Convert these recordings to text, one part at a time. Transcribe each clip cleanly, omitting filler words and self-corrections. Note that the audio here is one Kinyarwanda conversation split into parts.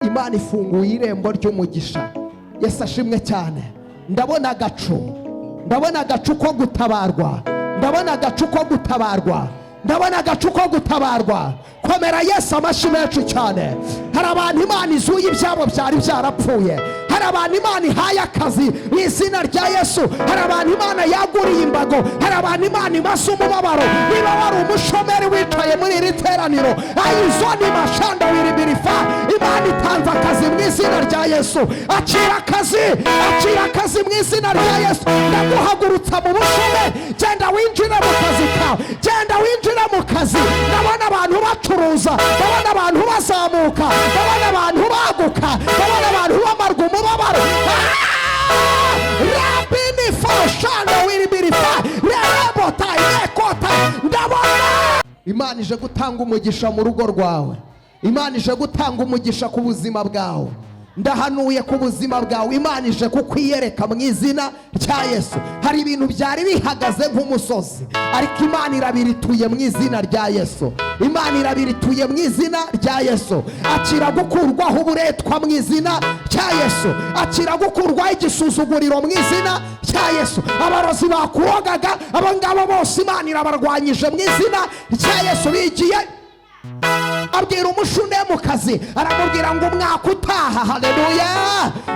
Imana ifunguye irembo ry'umugisha. Yesu ashimwe cyane. Ndabona agacu, ndabona agacu ko gutabarwa, ndabona agacu ko gutabarwa, ndabona agacu ko gutabarwa. Komera Yesu amashyi menshi cyane. Hari abantu Imana izuye ibyabo byari byarapfuye. Hari abantu Imana ihaye akazi mu izina rya Yesu. Hari abantu Imana yaguriye imbago. Hari abantu Imana imaze umubabaro. Niba wari umushomeri wicaye muri iri teraniro, ayizoni mashanda wiribirifa, Imana itanze akazi mu izina rya Yesu. Akira akazi, akira akazi mu izina rya Yesu. Ndaguhagurutsa mu bushomeri, genda winjire mu kazi kawe, genda winjire mu kazi. Ndabona abantu bacuruza, ndabona abantu bazamuka, ndabona abantu baguka, ndabona abantu bamarwa umubabaro. Rabini fashanda wiribirifa rerebota yekota. Ndabona Imana ije gutanga umugisha mu rugo rwawe. Imana ije gutanga umugisha ku buzima bwawe. Ndahanuye ku buzima bwawe, Imana ije kukwiyereka mu izina rya Yesu. Hari ibintu byari bihagaze nk'umusozi, ariko Imana irabirituye mu izina rya Yesu. Imana irabirituye mu izina rya Yesu. Akira gukurwaho uburetwa mu izina rya Yesu. Akira gukurwaho igisuzuguriro mu izina rya Yesu. Abarozi bakurogaga, abo ngabo bose Imana irabarwanyije mu izina rya Yesu. Bigiye abwira umushunemukazi, aramubwira ngo umwaka utaha, haleluya,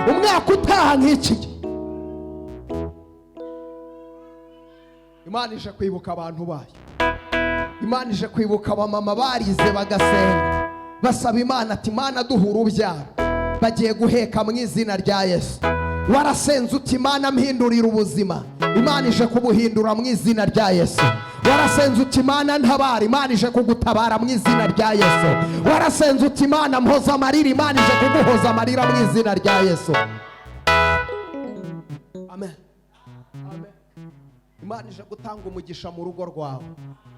umwaka utaha nk'iki. Imana ije kwibuka abantu bayo. Imana ije kwibuka abamama barize bagasenga basaba Imana ati Imana duha urubyaro. Bagiye guheka mu izina rya Yesu. Warasenze uti Imana mpindurira ubuzima, Imana ije kubuhindura mu izina rya Yesu. Warasenze uti Imana ntabara, Imana ije kugutabara mu izina rya Yesu. Warasenze uti Imana mpoza amarira, Imana ije kuguhoza amarira mu izina rya Yesu. Amen. Amen. Imana ije gutanga umugisha mu rugo rwawe,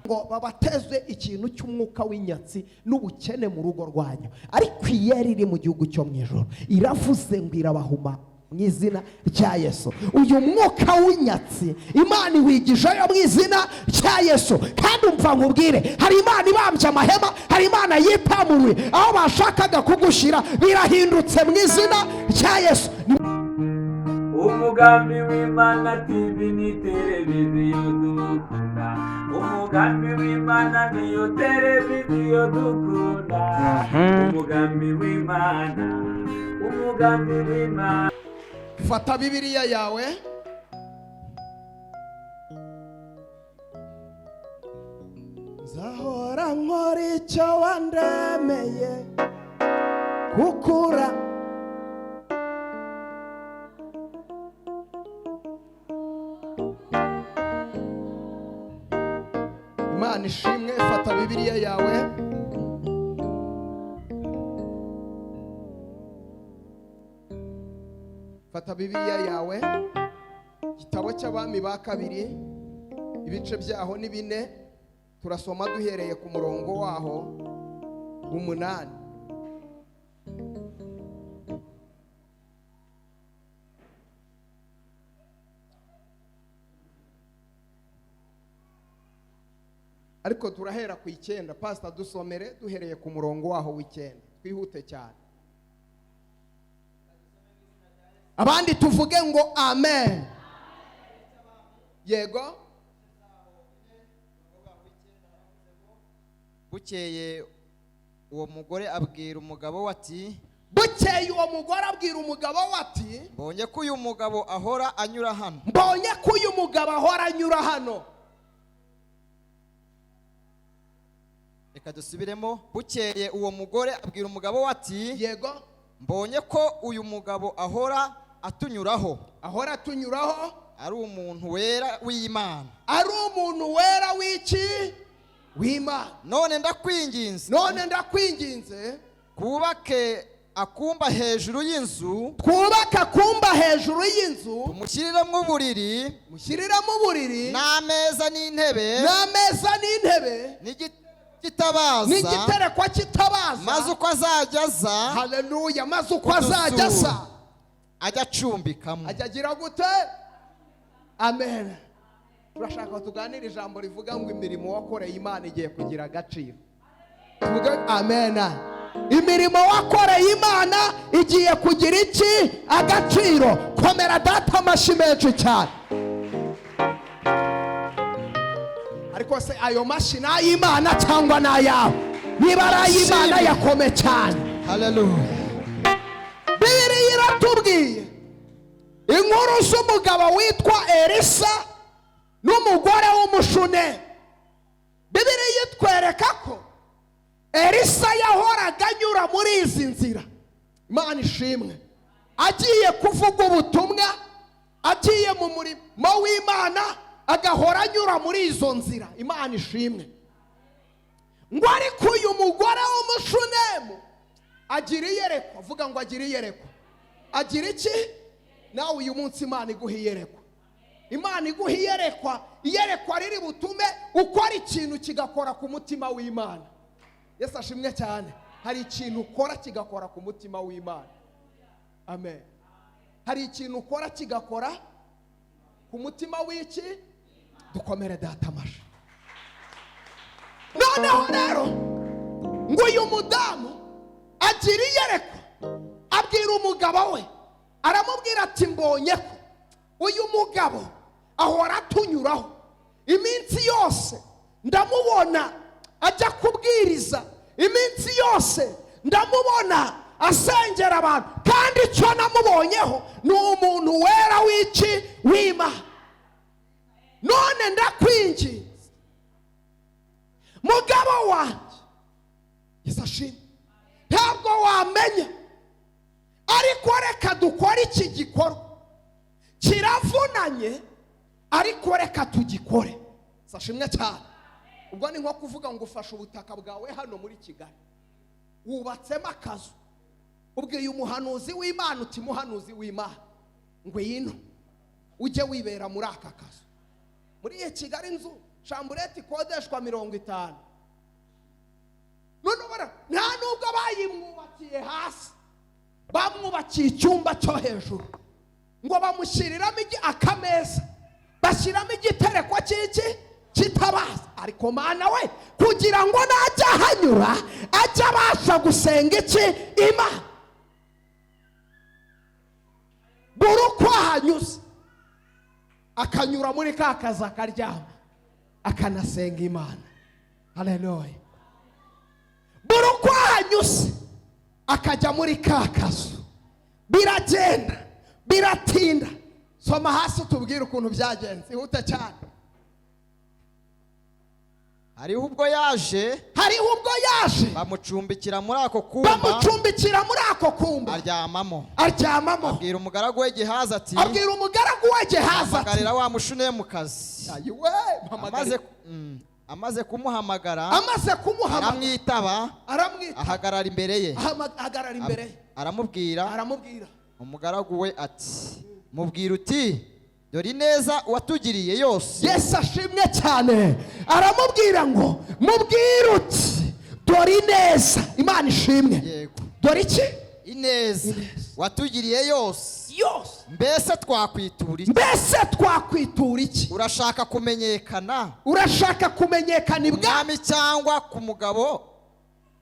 ngo babateze ikintu cy'umwuka w'inyatsi n'ubukene mu rugo rwanyu. Ariko iyeri iri mu gihugu cyo mu ijoro iravuze ngo irabahuma mu izina rya Yesu. Uyu mwuka w'inyatsi Imana iwigijeyo mu izina rya Yesu. Kandi umva nkubwire, hari Imana ibambye amahema, hari Imana yitamuruye aho bashakaga kugushyira, birahindutse mu izina rya Yesu. Umugambi w'Imana TV ni televiziyo dukunda. Umugambi w'Imana niyo televiziyo dukunda. Umugambi w'Imana, umugambi w'Imana. Fata Bibiliya yawe, nzahora nkora icyo wandemeye kukura. Imana ishimwe. Fata Bibiliya yawe, fata Bibiliya yawe, igitabo cy'Abami ba kabiri, ibice byaho ni 4, turasoma duhereye ku murongo waho 8. Ariko turahera ku 9. Pastor dusomere duhereye ku murongo waho w'9, twihute cyane. Abandi tuvuge ngo amen. Yego. Bukeye uwo mugore abwira umugabo we ati, Bukeye uwo mugore abwira umugabo we ati, mbonye ko uyu mugabo ahora anyura hano. Mbonye ko uyu mugabo ahora anyura hano. Reka dusubiremo. Bukeye uwo mugore abwira umugabo we ati, Yego. mbonye ko uyu mugabo ahora atunyuraho. Ahora atunyuraho. Ari umuntu wera w'Imana. Ari umuntu wera w'iki? W'Imana. None ndakwinginze. None ndakwinginze. Twubake akumba hejuru y'inzu. Twubake akumba hejuru y'inzu. Tumushyiriremo uburiri. Mushyiriremo uburiri. N'ameza n'intebe. N'ameza n'intebe. N'igitabaza. N'igiterekwa kitabaza. Maze uko azajya aza. Haleluya. Maze uko azajya aza. Ajya acumbikamo. Ajya agira gute? Amen. Turashaka tuganire ijambo rivuga ngo imirimo wakoreye Imana igiye kugira agaciro. Tuvuge amen. Imirimo wakoreye Imana igiye kugira iki? Agaciro. Komera Data amashyi menshi cyane. Ariko se ayo mashyi ni ay'Imana cyangwa ni ayawe? Niba ari ay'Imana, yakome cyane. Haleluya. Bibiliya iratubwiye inkuru z'umugabo witwa Elisa n'umugore w'Umushunemu. Bibiliya itwereka ko Elisa yahoraga anyura muri izi nzira, Imana ishimwe, agiye kuvuga ubutumwa, agiye mu murimo w'Imana, agahora anyura muri izo nzira, Imana ishimwe. Ngo ariko uyu mugore w'Umushunemu agira iyerekwa. Avuga ngo agira iyerekwa. Agira iki? Nawe uyu munsi Imana iguha iyerekwa, Imana iguha iyerekwa, iyerekwa riri butume ukora ikintu kigakora ku mutima w'Imana. Yesu ashimwe cyane. Hari ikintu ukora kigakora ku mutima w'Imana. Amen. Hari ikintu ukora kigakora ku mutima w'iki? Dukomere Data amashyi. Noneho rero ngo uyu mudamu agira iyerekwa, abwira umugabo we, aramubwira ati: "Mbonye ko uyu mugabo ahora atunyuraho iminsi yose, ndamubona ajya kubwiriza iminsi yose, ndamubona asengera abantu, kandi icyo namubonyeho ni umuntu wera w'iki? W'Imana. None ndakwinginze, mugabo wanjye," Yesu ashimwe, "ntabwo wamenya, ariko reka dukore iki gikorwa. Kiravunanye, ariko reka tugikore." Yesu ashimwe cyane. Ubwo ni nko kuvuga ngo ufashe ubutaka bwawe hano muri Kigali, wubatsemo akazu, ubwiye umuhanuzi w'Imana uti: "Muhanuzi w'Imana, ngwino ujye wibera muri aka kazu." Muri iyi Kigali, inzu chambrette ikodeshwa 50. None ubona nta nubwo bayimwubakiye hasi, bamwubakiye icyumba cyo hejuru, ngo bamushyiriramo akameza, bashyiramo igitereko cy'iki? Kitabaza. Ariko Mana we, kugira ngo najya ahanyura ajye abasha gusenga iki? Imana. Buri uko ahanyuze, akanyura muri ka kazi, akaryama, akanasenga Imana. Haleluya. Buri uko ahanyuze akajya muri ka kazu. Biragenda, biratinda. Soma hasi tubwire ukuntu byagenze, ihute cyane. Hariho ubwo yaje, Hariho ubwo yaje, bamucumbikira muri ako kumba, bamucumbikira muri ako kumba, aryamamo. Aryamamo. Abwira umugaragu we Gehazi ati: Abwira umugaragu we Gehazi ati: "Hamagarira wa Mushunemukazi." Ayiwe. Amaze kumuhamagara, Amaze kumuhamagara, aramwitaba, aramwita, ahagarara imbere ye. Ahagarara imbere ye. Aramubwira, Aramubwira, umugaragu we ati: "Mubwira uti: 'Dore ineza watugiriye yose.'" Yesu ashimwe cyane. Aramubwira ngo: "Mubwire uti: 'Dore ineza,'" Imana ishimwe. Yego. Dore iki? "Ineza watugiriye yose." Yose. "Mbese twakwitura iki?" "Mbese twakwitura iki?" "Urashaka kumenyekana "Urashaka kumenyekana ibwami mwami cyangwa ku mugabo,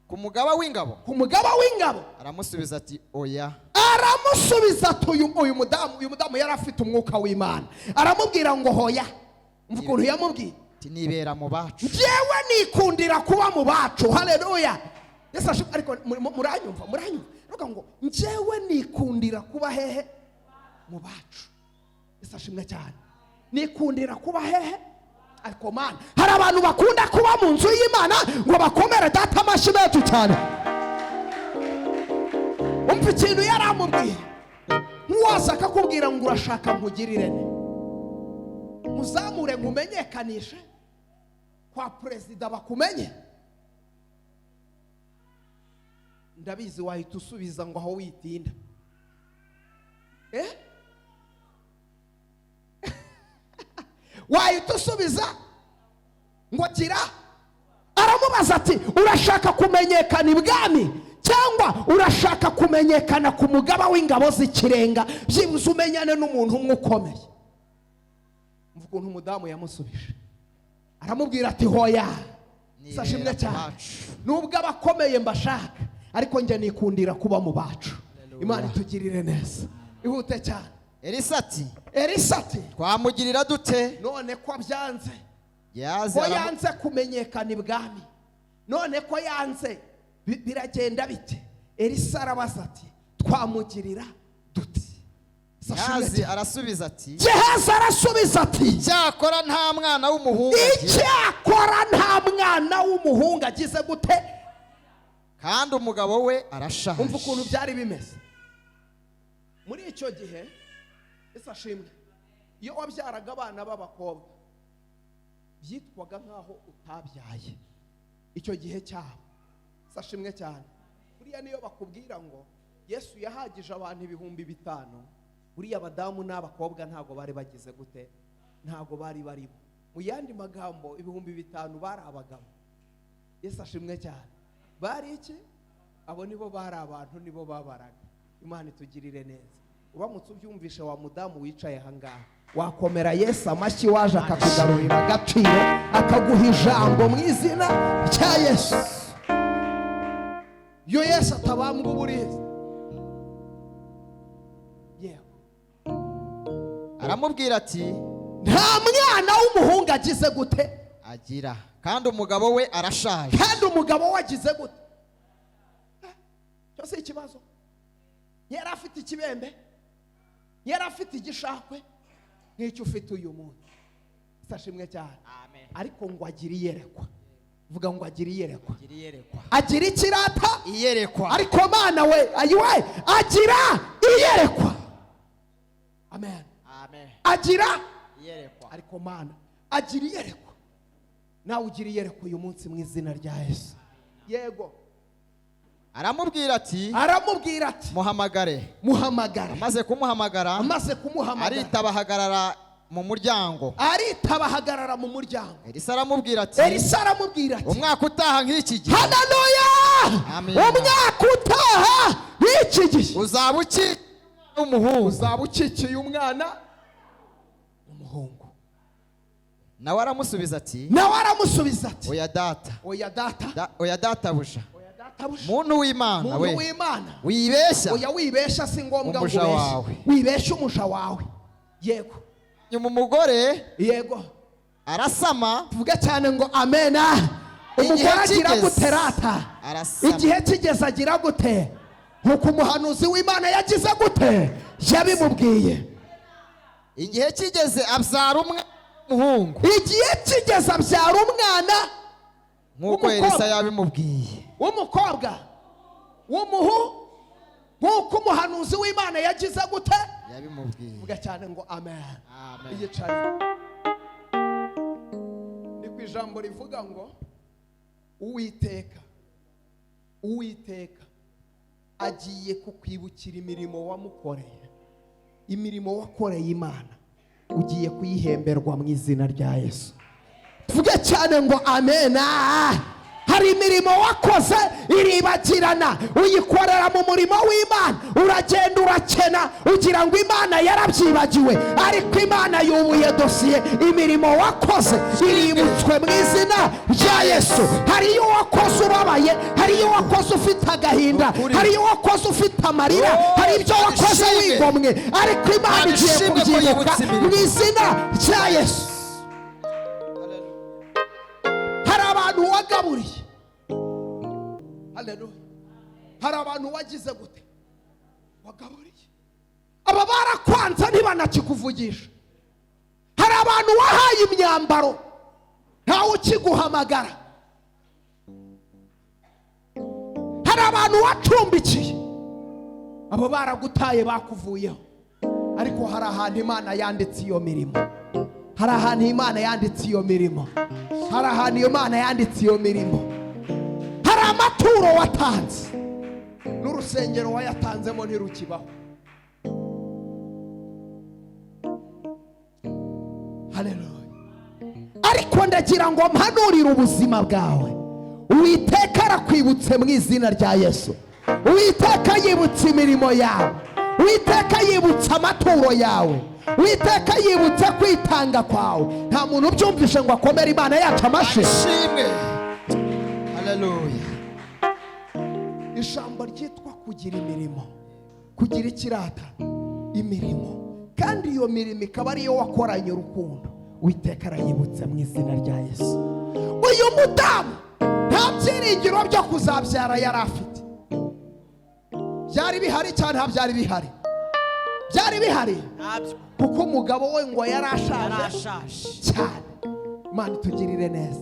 ku mugaba w'ingabo?" Ku mugaba w'ingabo?" Aramusubiza ati: "Oya." Aramusubiza ati, uyu mudamu yari afite umwuka w'Imana, aramubwira ngo: "Hoya." Umva ukuntu yamubwiye. Ati: "Nibera mu bacu." "Njyewe nikundira kuba mu bacu." Haleluya, Yesu ashimwe. Ariko muranyumva? Muranyumva? Aravuga ngo: "Njyewe nikundira kuba hehe? Mu bacu." Yesu ashimwe cyane. Nikundira kuba hehe? Ariko Mana, hari abantu bakunda kuba mu nzu y'Imana ngo bakomere Data amashyi menshi cyane. Umva ikintu yari amubwiye. Nk'uwaza akakubwira ngo: "Urashaka nkugirire ne? Muzamure, nkumenyekanishe kwa perezida bakumenye?" Ndabizi wahita usubiza ngo: "Aho witinda." Eh? Wahita usubiza ngo gira. Aramubaza ati: "Urashaka kumenyekana ibwami cyangwa urashaka kumenyekana ku mugaba w'ingabo z'ikirenga, byibuze umenyane n'umuntu umwe ukomeye?" Umva ukuntu umudamu yamusubije. Aramubwira ati: "Hoya." Nibera Ashimwe mu cyane. bacu. "Nubwo abakomeye mbashaka, Ariko njye nikundira kuba mu bacu. Imana itugirire neza. Ihute cyane. Elisa ati: Elisa ati: "Twamugirira dute?" None ko byanze, Gehazi ko yanze kumenyekana ibwami, none ko yanze, biragenda bite? Elisa arabaza ati: "Twamugirira dute?" Gehazi arasubiza ati: Gehazi arasubiza ati: "Icyakora nta mwana w'umuhungu agira, Icyakora nta mwana w'umuhungu agize gute? kandi umugabo we arashaje." Umva ukuntu byari bimeze muri icyo gihe. Ese ashimwe, iyo wabyaraga abana b'abakobwa byitwaga nk'aho utabyaye icyo gihe cyabo. Ese ashimwe cyane. Buriya niyo bakubwira ngo Yesu yahagije abantu 5000, buriya abadamu n'abakobwa ntabwo bari bagize gute? Ntabwo bari barimo. Mu yandi magambo, 5000 bari abagabo. Yesu ashimwe cyane. Bari iki? Abo nibo bari abantu, nibo babaraga. Imana itugirire neza. Uramutse ubyumvishe, wa mudamu wicaye ahangaha, wakomera Yesu amashyi, waje akakugarurira agaciro, akaguha ijambo mu izina rya Yesu. Iyo Yesu atabambwa uburiza. Yewe. Aramubwira ati: Nta mwana w'umuhungu agize gute? "Agira, kandi umugabo we arashaje." Kandi umugabo we agize gute? Cyo si ikibazo. Yari afite ikibembe, yari afite igishakwe nk'icyo ufite uyu munsi. Sashimwe cyane. Ariko ngo agire iyerekwa. Vuga ngo agire iyerekwa. Agira iyerekwa. Agira ikirata? Iyerekwa. Ariko Mana we, ayiwe, agira iyerekwa. Amen. Amen. Agira iyerekwa. Ariko Mana, agira iyerekwa. Nawe ugira iyerekwa uyu munsi mu izina rya Yesu. Yego. Aramubwira ati: Aramubwira ati: "Muhamagare." "Muhamagare." Amaze kumuhamagara, Amaze kumuhamagara, aritaba, ahagarara mu muryango. Aritaba, ahagarara mu muryango. Elisa aramubwira ati: Elisa aramubwira ati: "Umwaka utaha nk'iki gihe, Haleluya! Amen. Umwaka utaha w'iki gihe, uzaba ukikiye umuhungu." Uzaba ukikiye umwana umuhungu. Nawe aramusubiza ati: Nawe aramusubiza ati: "Oya data, Oya data, oya databuja, oya databuja, muntu w'Imana muntu we, w'Imana, wibeshya oya, wibesha, si ngombwa ngo umuja ubeshe. wawe." Wibeshe umuja wawe. Yego. Nyuma umugore Yego. arasama. Tuvuge cyane ngo amena. Umugore Igihe agira kigeze. gute rata? Arasama. Igihe kigeze agira gute? Nkuko umuhanuzi w'Imana yagize gute? Yabimubwiye. Igihe kigeze abyara umwana w'umuhungu, Igihe kigeze abyara umwana nk'uko w'umukobwa. Elisa yabimubwiye. W'umukobwa, w'umuhu, nk'uko umuhanuzi w'Imana yagize gute? Yabimubwiye. Vuga cyane ngo amen. Amen. Iyicaye ni ku ijambo rivuga ngo Uwiteka, Uwiteka agiye kukwibukira imirimo wamukoreye. Imirimo wakoreye Imana ugiye kuyihemberwa mu izina rya Yesu. Tuvuge cyane ngo amena. Hari imirimo wakoze iribagirana, uyikorera mu murimo w'Imana, uragenda urakena, ugira ngo Imana yarabyibagiwe, ariko Imana yubuye dosiye. Imirimo wakoze iributswe mu izina rya Yesu. Hari iyo wakoze ubabaye, hari iyo wakoze ufite agahinda, Ukuri. hari iyo wakoze ufite amarira, Oh, hari ibyo wakoze ishimwe. wigomwe, ariko Imana Imana igiye ishimwe ko kubyibuka yibutse imirimo. mu izina rya Yesu. Hari abantu wagaburiye. Haleluya. Hari abantu wagize gute? Wagaburiye. Aba barakwanze, ntibanakikuvugisha. Hari abantu wahaye imyambaro, ntawe ukiguhamagara. Hari abantu wacumbikiye, abo baragutaye, bakuvuyeho. Ariko hari ahantu Imana yanditse iyo mirimo. Hari ahantu Imana yanditse iyo mirimo. Hari ahantu iyo Mana yanditse iyo mirimo. Hari amaturo watanze, n'urusengero wayatanzemo ntirukibaho. Haleluya. Ariko ndagira ngo mpanurire ubuzima bwawe: Uwiteka arakwibutse mu izina rya Yesu. Uwiteka yibutse imirimo yawe. Uwiteka yibutse amaturo yawe. Uwiteka yibutse kwitanga kwawe. Nta muntu ubyumvishe ngo akomere Imana yacu amashyi? Ishimwe, haleluya. Ijambo ryitwa kugira imirimo, kugira ikirata imirimo, kandi iyo mirimo ikaba ariyo wakoranye urukundo. Uwiteka arayibutse mu izina rya Yesu. Uyu mudamu nta byiringiro byo kuzabyara yari afite. Byari bihari cyane? Nta byari bihari. Byari bihari kuko umugabo we ngo yari ashaje cyane. Imana itugirire neza.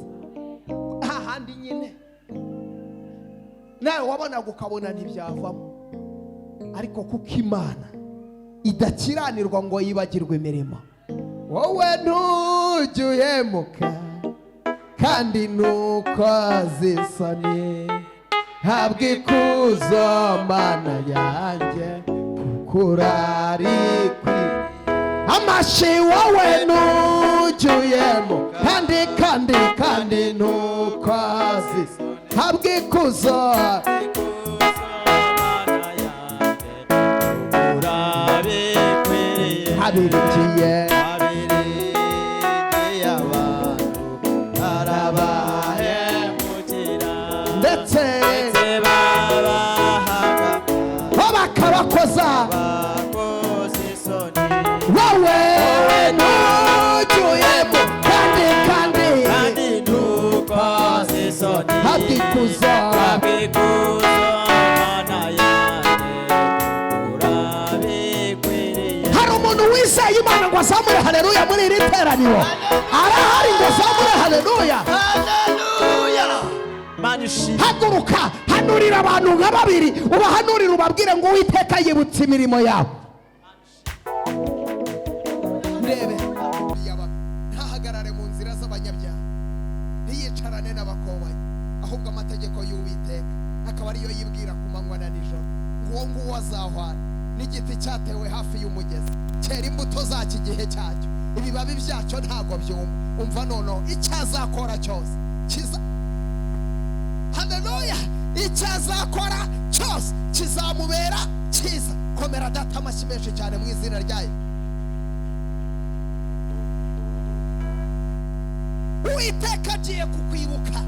Hahandi nyine nawe wabonaga ukabona ntibyavamo, ariko kuko Imana idakiranirwa ngo yibagirwe imirimo, wowe ntujye uhemuka kandi ntukoze isoni, habwa ikuzo Mana yanjye kuko urarikwiye. Amashyi. Wowe ntujye uhemuka kandi kandi kandi ntukoze isoni, habwa ikuzo. Abiringiye ndetse bo bakabakoza. Wowe ntujyuyemo kandi kandi habwa ikuzo. Hari umuntu wizeye Imana ngo azamure haleluya muri iri teraniro? Arahari ngo azamure haleluya? Haguruka, hanurira abantu nka babiri, ubahanurire, ubabwire ngo Uwiteka yibutse imirimo yawe. Ndebe, ntahagarare mu nzira z'abanyabyaha, ntiyicarane n'abakobanyi, ahubwo amategeko y'Uwiteka akaba ariyo yibwira ku manywa na nijoro. Nguwo nguwo azahwana n'igiti cyatewe hafi y'umugezi, cyera imbuto zacyo igihe cyacyo, ibibabi byacyo ntabwo byuma. Umva noneho, icyo azakora cyose kiza. Haleluya! Icyo azakora cyose kizamubera cyiza. Komera Data amashyi menshi cyane mu izina ryayo. Uwiteka agiye kukwibuka.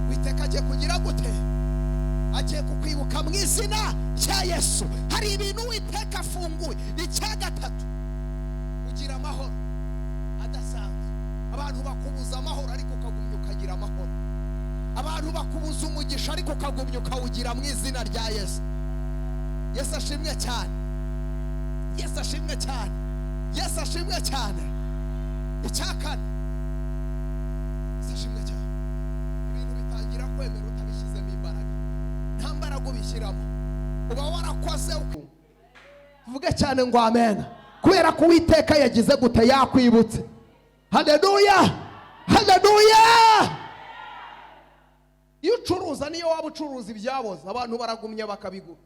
Uwiteka agiye kugira gute? Agiye kukwibuka mu izina rya Yesu. Hari ibintu Uwiteka afunguye. Icya gatatu, ugira amahoro adasanzwe. Abantu bakubuza amahoro ariko ukagumya ukagira amahoro. Abantu bakubuza umugisha ariko ukagumya ukawugira mu izina rya Yesu. Yesu ashimwe cyane. Yesu ashimwe cyane. Yesu ashimwe cyane. Icya kane, Yesu ashimwe cyane, ibintu bitangira kwemera utabishyizemo imbaraga. Nta mbaraga ubishyiramo, uba warakoze. Tuvuge cyane ngo amen, kubera ko Uwiteka yagize gute? Yakwibutse. Haleluya, haleluya! Iyo ucuruza, niyo waba ucuruza ibyaboze, abantu baragumya bakabigura,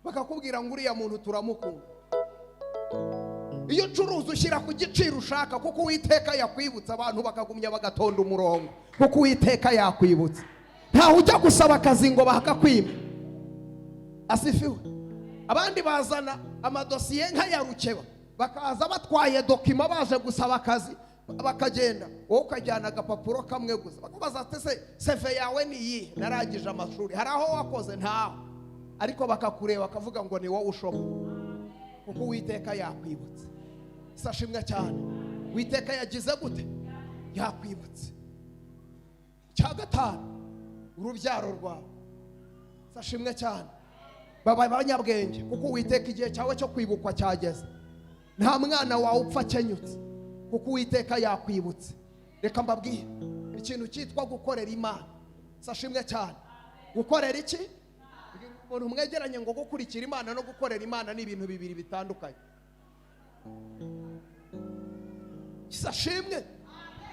bakakubwira ngo uriya muntu turamukunda. Iyo ucuruza ushyira ku giciro ushaka, kuko Uwiteka yakwibutsa, abantu bakagumya bagatonda umurongo kuko Uwiteka yakwibutsa. Ntawe ujya gusaba akazi ngo bakakwima. Asifiwe. Abandi bazana amadosiye nk'aya Rukeba, bakaza batwaye document baje gusaba akazi, bakagenda, wowe ukajyana agapapuro kamwe gusa. Bakabaza ati: "Se CV yawe ni iyihe?" "Narangije amashuri." "Hari aho wakoze?" "Ntaho." Ariko bakakureba bakavuga ngo ni wowe ushoboye, kuko Uwiteka yakwibutse. Sashimwe cyane. Uwiteka yagize gute? Yakwibutse. Icya gatanu, urubyaro rwawe, sashimwe cyane, baba abanyabwenge, kuko Uwiteka igihe cyawe cyo kwibukwa cyageze. Nta mwana wawe upfa akenyutse, kuko Uwiteka yakwibutse. Reka mbabwire ikintu cyitwa gukorera Imana. Sashimwe cyane. Gukorera iki? Umuntu mwegeranye ngo gukurikira Imana no gukorera Imana ni ibintu bibiri bitandukanye. Sashimwe.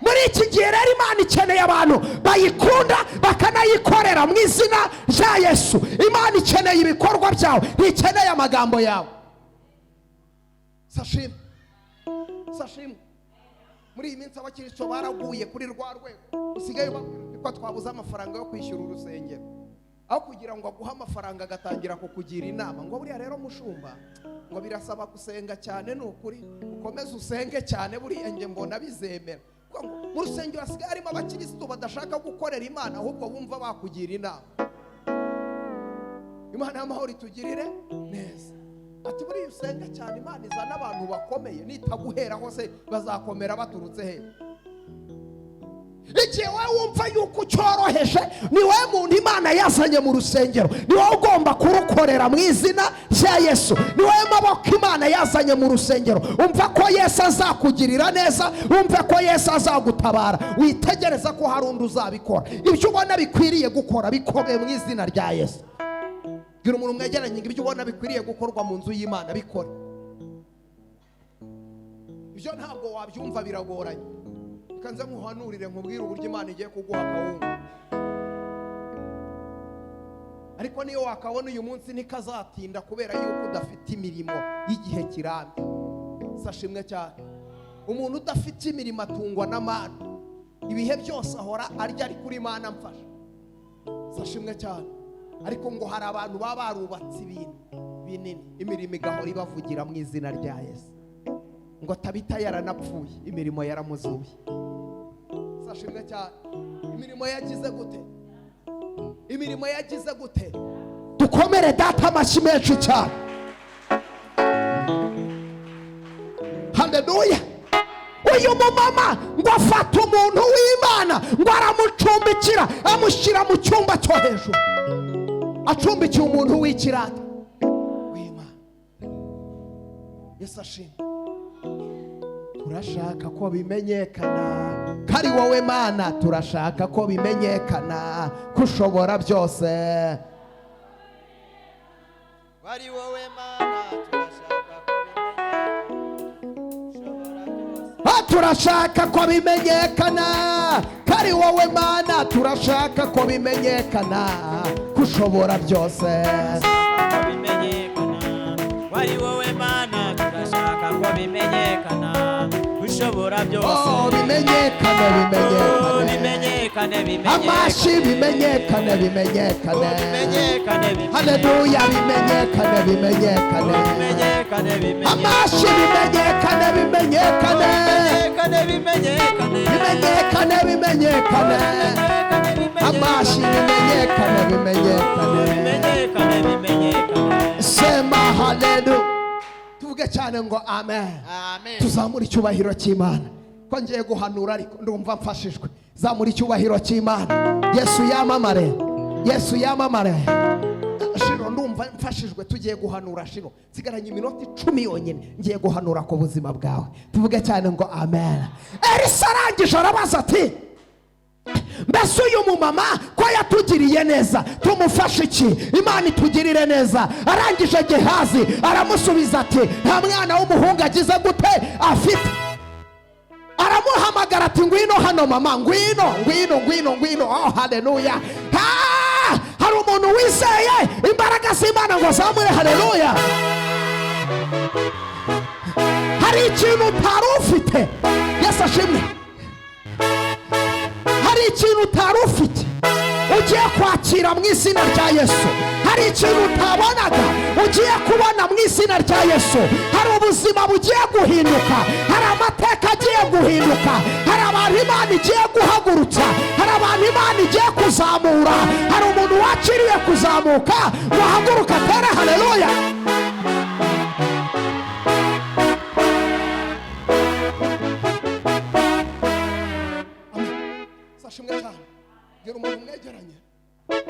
Muri iki gihe rero Imana ikeneye abantu bayikunda bakanayikorera mu izina rya Yesu. Imana ikeneye ibikorwa byawe, ntikeneye amagambo yawe. Sashimwe, sashimwe. Muri iyi minsi abakristo baraguye kuri rwa rwego usigaye ubabwira ko twabuze amafaranga yo kwishyura urusengero, aho kugira ngo aguhe amafaranga agatangira kukugira inama ngo buriya rero mushumba, ngo birasaba gusenga cyane, ni ukuri ukomeze usenge cyane, buriya njye mbona bizemera. Kuvuga ngo mu rusengero hasigaye harimo abakirisitu badashaka gukorera Imana, ahubwo bumva bakugira inama. Imana y'amahoro itugirire neza. Ati buriya usenga cyane, Imana izana abantu bakomeye, nitaguheraho se bazakomera baturutse he? Igihe wowe wumva yuko ucyoroheje, ni wowe muntu Imana yazanye mu rusengero, ni wowe ugomba kurukorera mu izina rya Yesu, ni wowe maboko Imana yazanye mu rusengero. Umva ko Yesu azakugirira neza, wumve ko Yesu azagutabara, witegereza ko hari undi uzabikora. Ibyo ubona bikwiriye gukora bikore mu izina rya Yesu. Bwira umuntu mwegeranye ngo ibyo ubona bikwiriye gukorwa mu nzu y'Imana bikore. Ibyo ntabwo wabyumva, biragoranye. Reka nze nkuhanurire, nkubwire uburyo Imana igiye kuguha akawunga. Ariko niyo wakabona uyu munsi ntikazatinda, kubera yuko udafite imirimo y'igihe kirambye. Sashimwe cyane. Umuntu udafite imirimo atungwa n'amana, ibihe byose ahora arya ari kuri Imana mfasha. Sashimwe cyane. Ariko ngo hari abantu baba barubatse ibintu binini, imirimo igahora ibavugira mu izina rya Yesu. Ngo Tabita yaranapfuye, imirimo yaramuzuye. Sashimwe cyane. Imirimo yagize gute? Imirimo yagize gute? Dukomere data amashyi menshi cyane. Haleluya. Uyu mumama ngo afata umuntu w'Imana, ngo aramucumbikira, amushyira mu cyumba cyo hejuru. Acumbikiye umuntu w'ikirata w'Imana. Yesu ashimwe. Turashaka ko bimenyekana kari wowe Mana, turashaka ko bimenyekana ko ushobora byose. Wari wowe Mana, turashaka ko bimenyekana ushobora byose. Turashaka ko bimenyekana kari wowe Mana, turashaka ko bimenyekana ko ushobora byose. Ko bimenyekana wari wowe Mana, turashaka ko bimenyekana ushobora byose. Oh, bimenyekane, Oh, bimenyekane, bimenyekane, bimenyekane. Amashyi bimenyekane, bimenyekane. Oh, bimenyekane, bimenyekane. Haleluya, bimenyekane, bimenyekane. Oh, bimenyekane, bimenyekane. Amashyi bimenyekane, bimenyekane. Bimenyekane, bimenyekane. Bimenyekane, bimenyekane. Bimenyekane, bimenyekane. Amashyi bimenyekane, bimenyekane. Bimenyekane, bimenyekane. Sema haleluya. Tuvuge cyane ngo amen. Amen. Tuzamura icyubahiro cy'Imana. Ko ngiye guhanura ariko ndumva mfashijwe. Zamura icyubahiro cy'Imana. Yesu yamamare. Yesu yamamare. Shiro, ndumva mfashijwe, tugiye guhanura. Shiro, nsigaranye iminota 10 yonyine, ngiye guhanura ku buzima bwawe. Tuvuge cyane ngo amen. Elisa arangije arabaza ati mbese uyu mumama ko yatugiriye neza tumufashe iki? Imana itugirire neza. Arangije Gehazi aramusubiza ati nta mwana w'umuhungu agize gute afite. Aramuhamagara ati ngwino hano mama, ngwino, ngwino, ngwino, ngwino. Oh, haleluya. Hari umuntu wizeye imbaraga z'Imana ngo azamure haleluya. Hari ikintu utari ufite. Yesu ashimwe. Hari ikintu utari ufite ugiye kwakira mu izina rya Yesu. Hari ikintu utabonaga ugiye kubona mu izina rya Yesu. Hari ubuzima bugiye guhinduka, hari amateka agiye guhinduka, hari abantu Imana igiye guhagurutsa, hari abantu Imana igiye kuzamura, hari umuntu wakiriye kuzamuka ngo ahaguruke atere haleluya. Amen. Sashimwe cyane. Gira umuntu mwegeranye.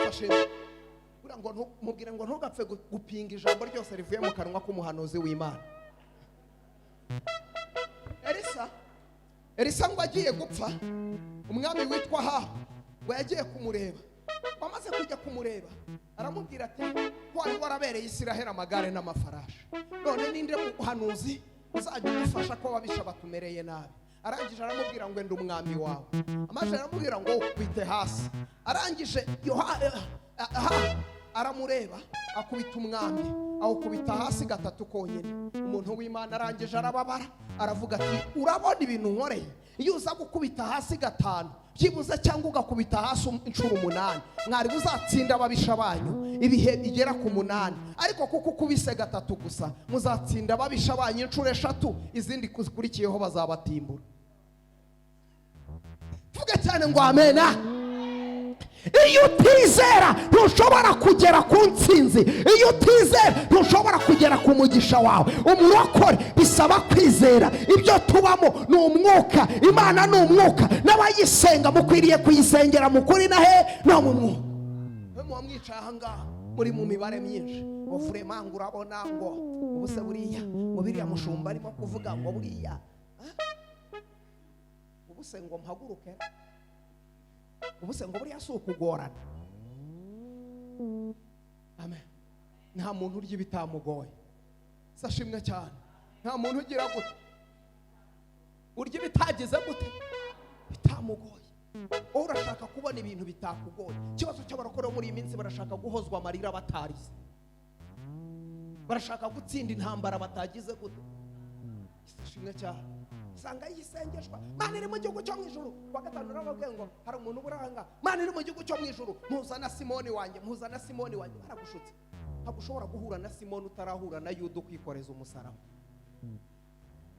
Sashimwe. Buriya ngo mubwire ngo ntugapfe gupinga ijambo ryose rivuye mu kanwa k'umuhanuzi w'Imana. Elisa ngo agiye gupfa, umwami witwa Ahabu ngo yagiye kumureba. Wamaze kujya kumureba aramubwira ati ko wari warabereye Isiraheli amagare n'amafarashi, none ninde muhanuzi uzajya udufasha ko ababisha batumereye nabi? Arangije aramubwira ngo ndi umwami wawe. Amaze aramubwira ngo ukubite hasi. Arangije aramureba akubita umwami, awukubita hasi gatatu konyine. Umuntu w'Imana arangije arababara, aravuga ati urabona ibintu nkoreye, iyo uza gukubita hasi 5 byibuze cyangwa ugakubita hasi inshuro 8, mwari buzatsinda ababisha banyu ibihe bigera ku 8, ariko kuko ukubise 3 gusa muzatsinda ababisha banyu inshuro 3, izindi zikurikiyeho bazabatimbura. Vuga cyane ngo amena. Iyo utizera ntushobora kugera ku ntsinzi, iyo utizera ntushobora kugera ku mugisha wawe. Umurokore bisaba kwizera. Ibyo tubamo ni umwuka, Imana ni umwuka, n'abayisenga mukwiriye kuyisengera mu kuri na he no mu mwuka. Muba mwicaye aha ngaha muri mu mibare myinshi ngo vraiment ngo urabona ngo ubuse buriya ngo biriya mushumba arimo kuvuga ngo buriya ubuse ngo mpaguruke, ubuse ngo buriya si ukugorana. Amen. Nta muntu urya ibitamugoye. Sashimwe cyane. Nta muntu ugira gute urya ibitagize gute bitamugoye. Wowe urashaka kubona ibintu bitakugoye. Ikibazo cy'abarokore muri iyi minsi, barashaka guhozwa amarira batarize, barashaka gutsinda intambara batagize gute. Sashimwe cyane. Usanga yisengeshwa Mana iri mu gihugu cyo mu ijuru. Kuwa gatanu narababwiye ngo hari umuntu uburanga Mana iri mu gihugu cyo mu ijuru, mpuza na Simoni wanjye, mpuza na Simoni wanjye. Baragushutse. Ntabwo ushobora guhura na Simoni utarahura na Yuda ukwikoreza umusaraba.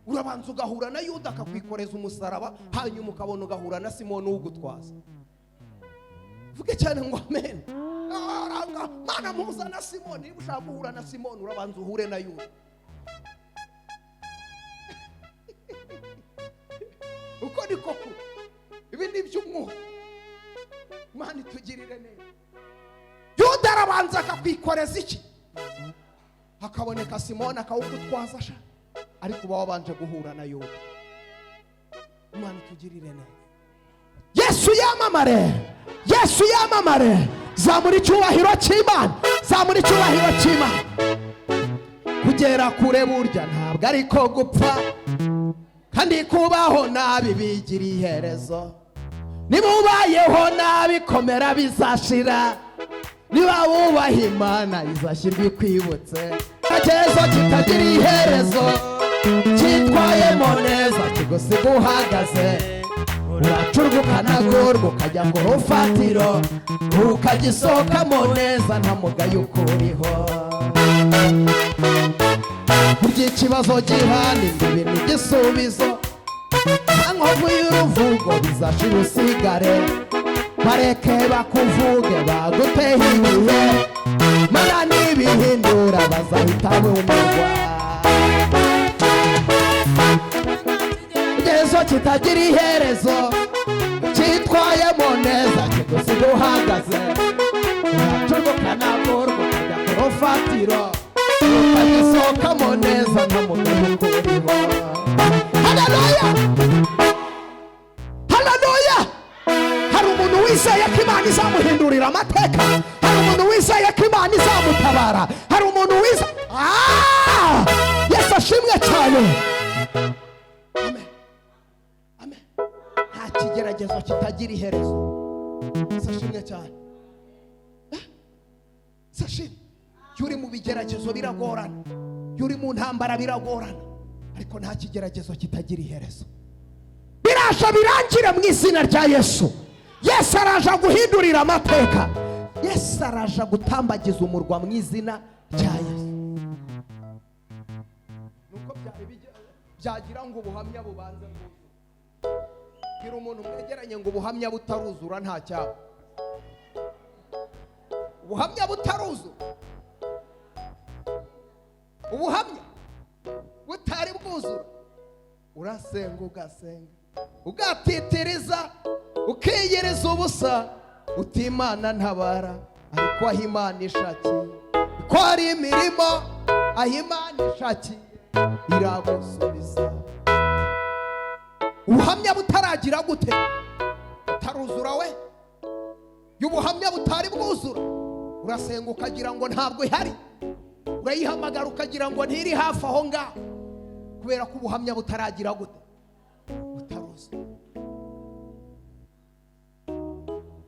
Urabanza ugahura na Yuda akakwikoreza umusaraba, hanyuma ukabona ugahura na Simoni ugutwaza. Vuge cyane ngo amen. Mana mpuza na Simoni. Niba ushaka guhura na Simoni urabanza uhure na Yuda. Uko niko kuri. Ibi ni iby'umwuka. Imana itugirire neza. Yuda arabanza akakwikoreza iki, hakaboneka Simoni akawugutwaza sha, ariko uba wabanje guhura na Yuda. Imana itugirire neza. Yesu yamamare, Yesu yamamare. Zamura icyubahiro cy'Imana, zamura icyubahiro cy'Imana. Kugera kure burya ntabwo ariko gupfa, kandi kubaho nabi bigira iherezo. Niba ubayeho nabi komera bizashira, niba wubaha Imana izashyirwa ikwibutse. Icyerekezo kitagira iherezo cyitwayemo neza kigusiga uhagaze. Uracurwa ukanagurwa ukajya ku rufatiro, ukagisohokamo neza nta mugayo ukuriho. Burya ikibazo gihana imbibi n'igisubizo, nta nkovu y'uruvugo bizashira usigare. Bareke bakuvuge bagutehe igihe, mana nibihindura bazahita bumirwa. Igerezo kitagira iherezo cyitwayemo neza kigusiga uhagaze. Uracurwa ukanagurwa ukajya ku rufatiro, ukagisohokamo neza nta mugayo ukuriho. Haleluya, haleluya. Hari umuntu wizeye ko Imana izamuhindurira amateka, hari umuntu wizeye ko Imana izamutabara, hari umuntu wizeye. Yesu ashimwe cyane. Amen, amen. Nta kigeragezo kitagira iherezo. Yesu ashimwe cyane. Yesu ashimwe. Iyo uri mu bigeragezo biragorana, iyo uri mu ntambara biragorana, ariko nta kigeragezo kitagira iherezo. Biraje birangire mu izina rya Yesu. Yesu araje guhindurira amateka, Yesu araje gutambagiza umurwa mu izina rya Yesu. Nuko byagira ngo ubuhamya bubanze bwuzure. Bwira umuntu mwegeranye ngo ubuhamya butaruzura nta cyaba. Ubuhamya butaruzura, ubuhamya butari bwuzura, urasenga ugasenga ugatitiriza ukiyiriza ubusa, uti Imana ntabara, ariko aho Imana ishakiye ikora imirimo, aho Imana ishakiye iragusubiza. Ubuhamya butaragira gute butaruzura we. Iyo ubuhamya butari bwuzura urasenga ukagira ngo ntabwo ihari, urayihamagara ukagira ngo ntiri hafi aho ngaho, kubera ko ubuhamya butaragira gute butaruzura.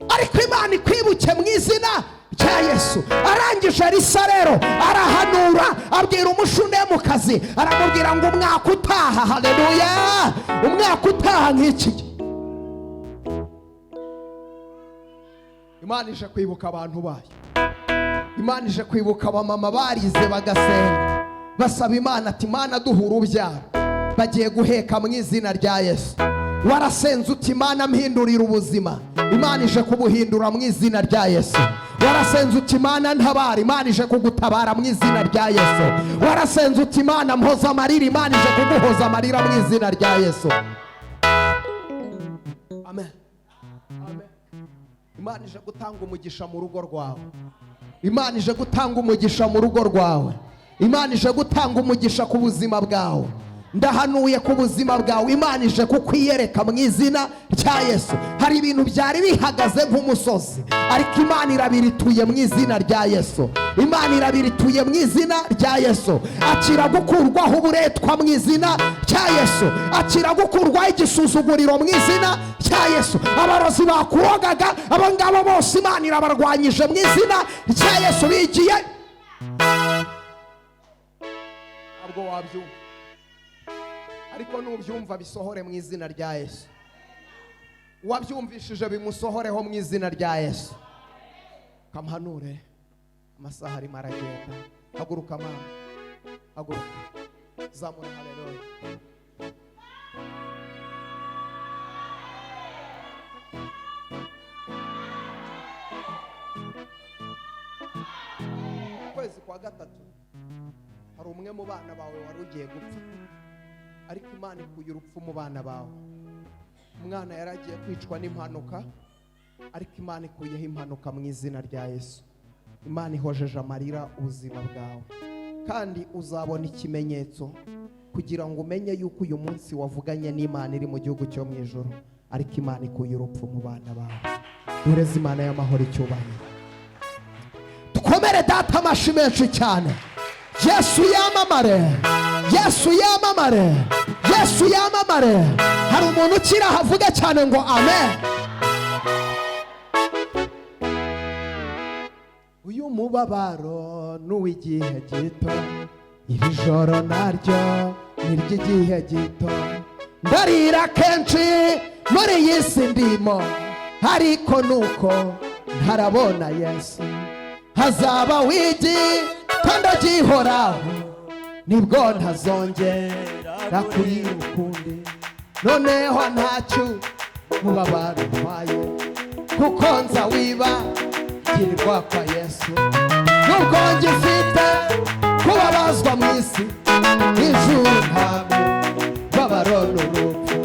Ariko Imana ikwibuke mu izina rya Yesu. Arangije Elisa rero arahanura, abwira umushunemukazi, aramubwira ngo umwaka utaha, haleluya, umwaka utaha nk'iki gihe Imana ije kwibuka abantu bayo. Imana ije kwibuka abamama barize bagasenga basaba Imana ati Imana duha urubyaro. Bagiye guheka mu izina rya Yesu. Warasenze uti: "Imana, mpindurira ubuzima." Imana ije kubuhindura mu izina rya Yesu. Warasenze uti: "Imana, ntabara." Imana ije kugutabara mu izina rya Yesu. Warasenze uti: "Imana, mpoza amarira." Imana ije kuguhoza amarira mu izina rya Yesu. Amen, amen. Imana ije gutanga umugisha mu rugo rwawe. Imana ije gutanga umugisha mu rugo rwawe. Imana ije gutanga umugisha ku buzima bwawe. Ndahanuye ku buzima bwawe, Imana ije kukwiyereka mu izina rya Yesu. Hari ibintu byari bihagaze nk'umusozi, ariko Imana irabirituye mu izina rya Yesu. Imana irabirituye mu izina rya Yesu. Akira gukurwaho uburetwa mu izina rya Yesu. Akira gukurwaho igisuzuguriro mu izina rya Yesu. Abarozi bakurogaga, abo ngabo bose Imana irabarwanyije mu izina rya Yesu. Bigiye, ntabwo wabyumva, ariko nubyumva bisohore mu izina rya Yesu. Uwabyumvishije bimusohoreho mu izina rya Yesu. Kamuhanure, amasaha arimo aragenda. Haguruka mama, haguruka, zamura haleluya. Ukwezi kwa gatatu hari umwe mu bana bawe wari ugiye gupfa, ariko Imana ikuye urupfu mu bana bawe. Umwana yari agiye kwicwa n'impanuka, ariko Imana ikuyeho impanuka mu izina rya Yesu. Imana ihojeje amarira ubuzima bwawe, kandi uzabona ikimenyetso kugira ngo umenye yuko uyu munsi wavuganye n'Imana iri mu gihugu cyo mu ijuru. Ariko Imana ikuye urupfu mu bana bawe. Duhereze Imana y'amahoro icyubahiro. Dukomere Data amashi menshi cyane. Yesu yamamare, Yesu yamamare, Yesu yamamare. Hari umuntu ukiri aho avuga cyane ngo amen. Uyu mubabaro n'uw'igihe gito, iri joro naryo ni iry'igihe gito. Ndarira kenshi muri iyi si ndimo, ariko nuko ntarabona Yesu. Hazaba wigi kandi agihoraho, nibwo ntazongera kurira ukundi. Noneho ntacyo mubabaro ntwaye, kuko nza wiba girirwa kwa Yesu. Nubwo ngifite kubabazwa mu isi, ijuru ntabwo babaro n'urupfu.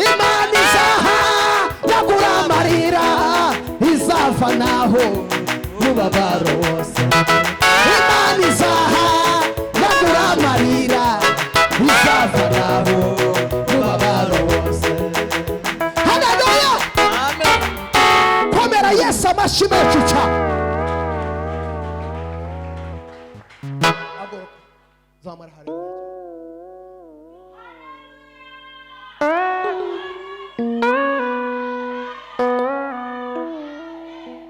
Imana izaha yagura amarira, izava naho mubabaro wose. Imana izaha yagura amarira, izava naho mubabaro wose. Haleluya! Komera Yesu amashyi menshi cyane. Haguruka, zamara haleluya.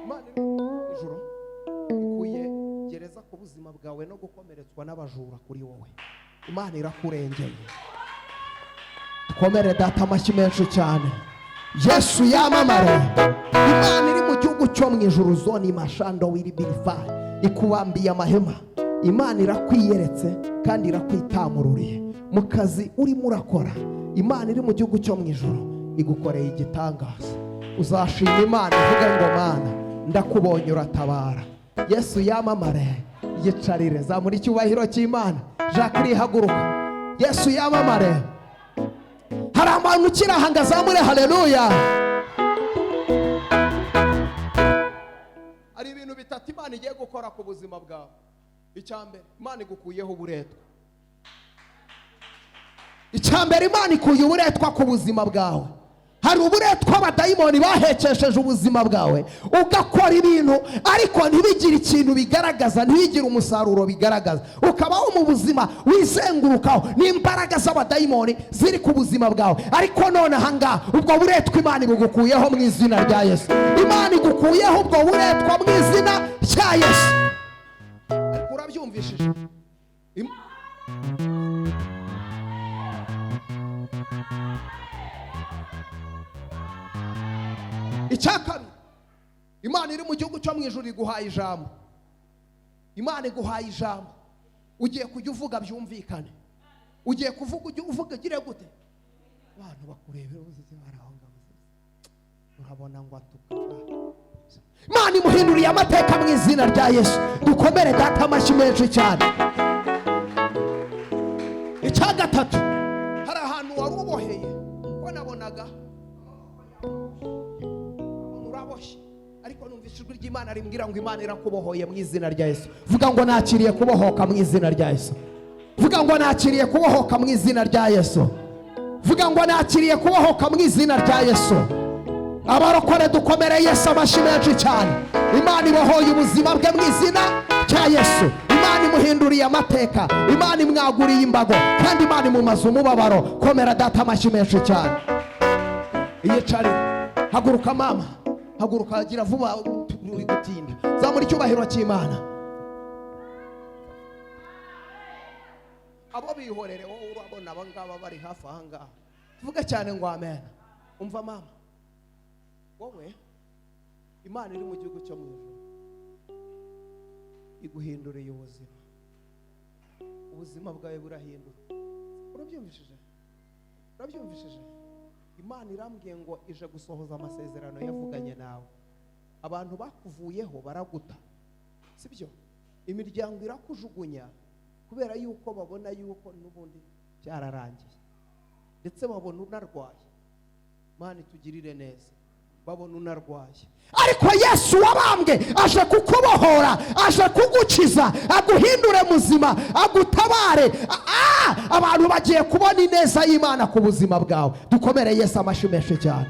Imana iri mu ijuru ikuye gereza ku buzima bwawe no gukomeretswa n'abajura kuri wowe. Imana irakurengeye. Twomere Data amashyi menshi cyane. Yesu yamamare. Imana iri mu gihugu cyo mu ijuru, zone mashando wiri birifayi, ikubambiye amahema. Imana irakwiyeretse kandi irakwitamururiye mu kazi urimo urakora. Imana iri mu gihugu cyo mu ijuru igukoreye igitangaza. Uzashima Imana uvuge ngo: "Mana, ndakubonye uratabara." Yesu yamamare. Yicarire, zamura icyubahiro cy'Imana. Jacques, haguruka. Yesu yamamare. Hari abantu ukiri aha ngo azamure haleluya. Hari ibintu bitatu Imana igiye gukora ku buzima bwawe. Icya mbere, Imana igukuyeho uburetwa. Icya mbere, Imana ikuye uburetwa ku buzima bwawe. Hari uburetwa abadayimoni bahekesheje ubuzima bwawe, ugakora ibintu ariko ntibigire ikintu bigaragaza, ntibigire umusaruro bigaragaza, ukabaho mu buzima wizengurukaho n'imbaraga z'abadayimoni ziri ku buzima bwawe. Ariko none ahangaha ubwo buretwa Imana ibugukuyeho mu izina rya Yesu. Imana igukuyeho ubwo buretwa mu izina rya Yesu. Ariko urabyumvishije? Icya kabiri, Imana iri mu gihugu cyo mu ijuru iguhaye ijambo. Imana iguhaye ijambo, ugiye kujya uvuga byumvikane. Ugiye kuvuga, ujye uvuga ugire gute? Abantu bakurebera ubuzima barahonga, urabona ngo atuka. Imana imuhinduriye amateka mu izina rya Yesu. Dukomere data amashyi menshi cyane. Icya gatatu, hari ahantu wari uboheye ko nabonaga uraboshye, ariko numvise ijwi ry'Imana rimbwira ngo Imana irakubohoye mu izina rya Yesu. Vuga ngo nakiriye kubohoka mu izina rya Yesu. Vuga ngo nakiriye kubohoka mu izina rya Yesu. Vuga ngo nakiriye kubohoka mu izina rya Yesu. Abarokore dukomere Yesu amashyi menshi cyane. Imana ibohoye ubuzima bwe mu izina rya Yesu. Imana imuhinduriye amateka, Imana imwaguriye imbago, kandi Imana imumaze umubabaro. Komera data amashyi menshi cyane. Iyicare, haguruka mama, haguruka, gira vuba, uri gutinda. Zamura icyubahiro cy'Imana. Abo bihorere, wowe urabona aba ngaba bari hafi aha ngaha. Tuvuge cyane ngo amen. Umva mama, wowe Imana iri mu gihugu cyo mu ijuru iguhinduriye ubuzima, ubuzima bwawe burahinduka. Urabyumvishije? Urabyumvishije? Imana irambwiye ngo ije gusohoza amasezerano yavuganye nawe. Abantu bakuvuyeho baraguta, sibyo? Imiryango irakujugunya kubera yuko babona yuko n'ubundi byararangiye, ndetse babona unarwaye. Imana itugirire neza. Babona unarwaye, ariko Yesu wabambwe aje kukubohora, aje kugukiza, aguhindure muzima, agutabare. Abantu bagiye kubona ineza y'Imana ku buzima bwawe. Dukomere Yesu amashyi menshi cyane.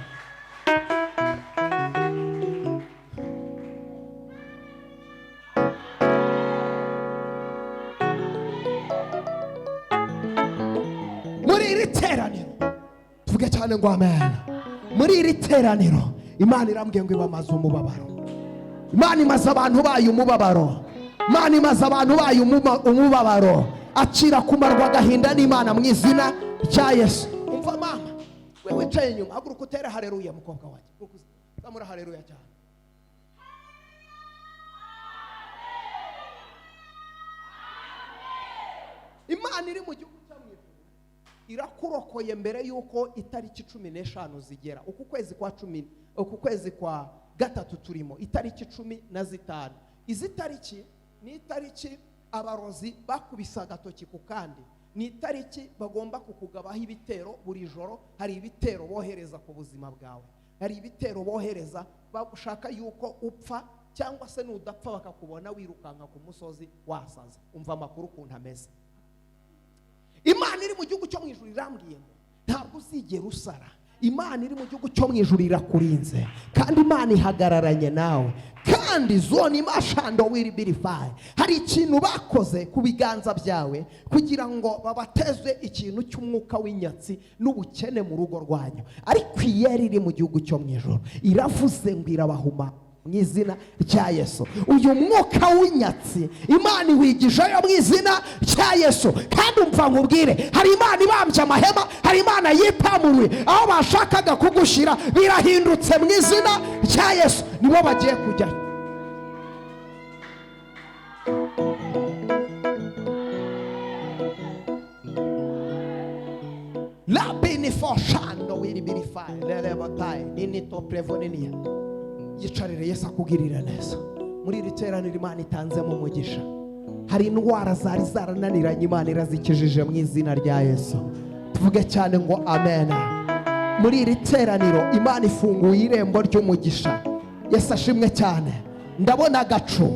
Muri iri teraniro tuvuge cyane ngo amen. Muri iri teraniro Imana irambwiye ngo ibamaze umubabaro. Imana imaze abantu bayo umubabaro. Imana imaze abantu bayo umubabaro. Akira kumarwa agahinda n'Imana mu izina rya Yesu. Umva mama, we wicaye inyuma, haguruka utere haleluya mukobwa wanjye. Zamura haleluya cyane. Imana iri mu gihugu cyo mu ijuru irakurokoye mbere yuko itariki 15 zigera. Uku kwezi kwa 10, uku kwezi kwa gatatu turimo, itariki 15. Izi tariki ni itariki abarozi bakubise agatoki ku kandi, ni itariki bagomba kukugabaho ibitero buri joro. Hari ibitero bohereza ku buzima bwawe, hari ibitero bohereza bashaka yuko upfa, cyangwa se nudapfa bakakubona wirukanka ku musozi wasaze. Umva amakuru ukuntu ameze. Imana iri mu gihugu cyo mu ijuru irambwiye ngo ntabwo uzigera usara. Imana iri mu gihugu cyo mu ijuru irakurinze, kandi Imana ihagararanye nawe. Kandi zone imashando wiri birifayi, hari ikintu bakoze ku biganza byawe kugira ngo babateze ikintu cy'umwuka w'inyatsi n'ubukene mu rugo rwanyu, ariko iyeri iri mu gihugu cyo mu ijuru iravuze ngo irabahuma mu izina rya Yesu. Uyu mwuka w'inyatsi Imana iwigishayo mu izina rya Yesu. Kandi umva nkubwire, hari Imana ibambye amahema, hari Imana yitamuruye aho bashakaga kugushyira, birahindutse mu izina rya Yesu. Nibo bagiye kujyayo. Labini foshando wiri birifai lelebotai ninito prevoninia. Yicarire Yesu akugirira neza. Muri iri teraniro Imana itanzemo umugisha. Hari indwara zari zarananiranye, Imana irazikijije mu izina rya Yesu. Tuvuge cyane ngo amen. Muri iri teraniro Imana ifunguye irembo ry'umugisha. Yesu ashimwe cyane. Ndabona agacu,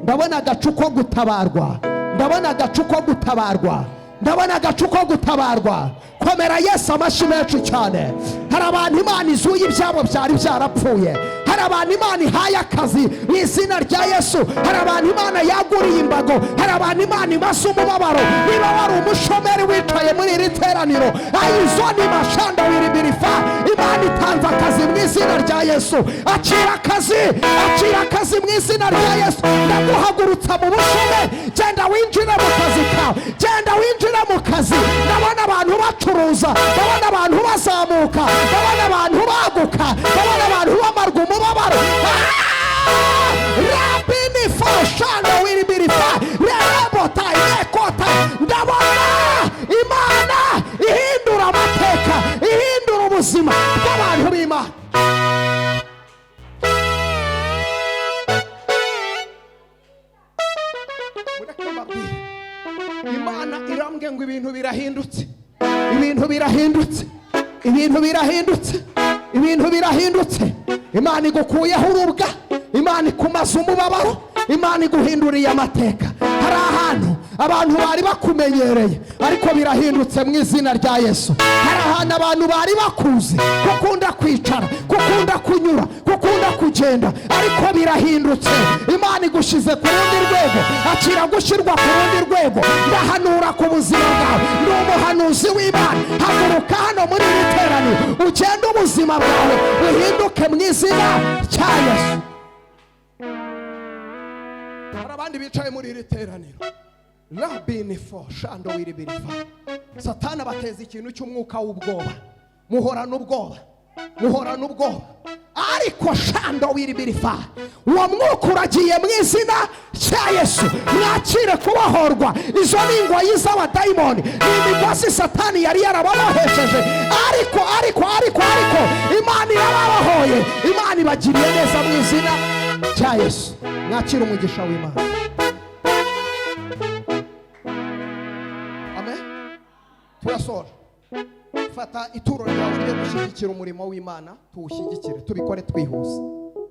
ndabona agacu ko gutabarwa, ndabona agacu ko gutabarwa, ndabona agacu ko gutabarwa. Komera Yesu amashyi menshi cyane. Hari abantu Imana izuye ibyabo byari byarapfuye, hari abantu Imana ihaye akazi mu izina rya Yesu, hari abantu Imana yaguriye imbago, hari abantu Imana imaze umubabaro. Niba wari umushomeri wicaye muri iri teraniro, ayizoni mashanda wiribirifa, Imana itanze akazi mu izina rya Yesu. Akira akazi, akira akazi mu izina rya Yesu. Ndaguhagurutsa mu bushomeri, genda winjire mu kazi kawe, genda winjire mu kazi. Ndabona abantu bacuruza, ndabona abantu bazamuka, ndabona abantu baguka, ndabona abantu bamarwa umubabaro. Rabini foshando wiribirifa rebota yekota. Ndabona Imana ihindura amateka, ihindura Imana irambwiye ngo ibintu birahindutse, ibintu birahindutse, ibintu birahindutse, ibintu birahindutse. Imana igukuyeho urubwa, Imana ikumaze umubabaro, Imana iguhinduriye amateka. Hari ahantu abantu bari bakumenyereye, ariko birahindutse mu izina rya Yesu. Hari ahantu abantu bari bakuzi kukunda kwicara, kukunda kunyura, kukunda kugenda, ariko birahindutse. Imana igushyize ku rundi rwego. Akira gushyirwa ku rundi rwego. Ndahanura ku buzima bwawe, ni umuhanuzi w'Imana. Haguruka hano muri iri teraniro, ugende, ubuzima bwawe buhinduke mu izina rya Yesu. Hari abandi bicaye muri iri teraniro, rabinifo shando wiribirifa, Satana bateza ikintu cy'umwuka w'ubwoba. Muhorana ubwoba, muhorana ubwoba, ariko shando wiribirifa, uwo mwuka uragiye mu izina rya Yesu. Mwakire kubohorwa. Izo ni ingoyi z'abadayimoni, ni imigozi Satani yari yarababohesheje, ariko ariko ariko ariko Imana irababohoye. Imana ibagiriye neza mu izina rya Yesu. Mwakire umugisha w'Imana. Amen. Turasoje. Fata ituro ryawe ryo gushyigikira umurimo w'Imana, tuwushyigikire, tubikore twihuse.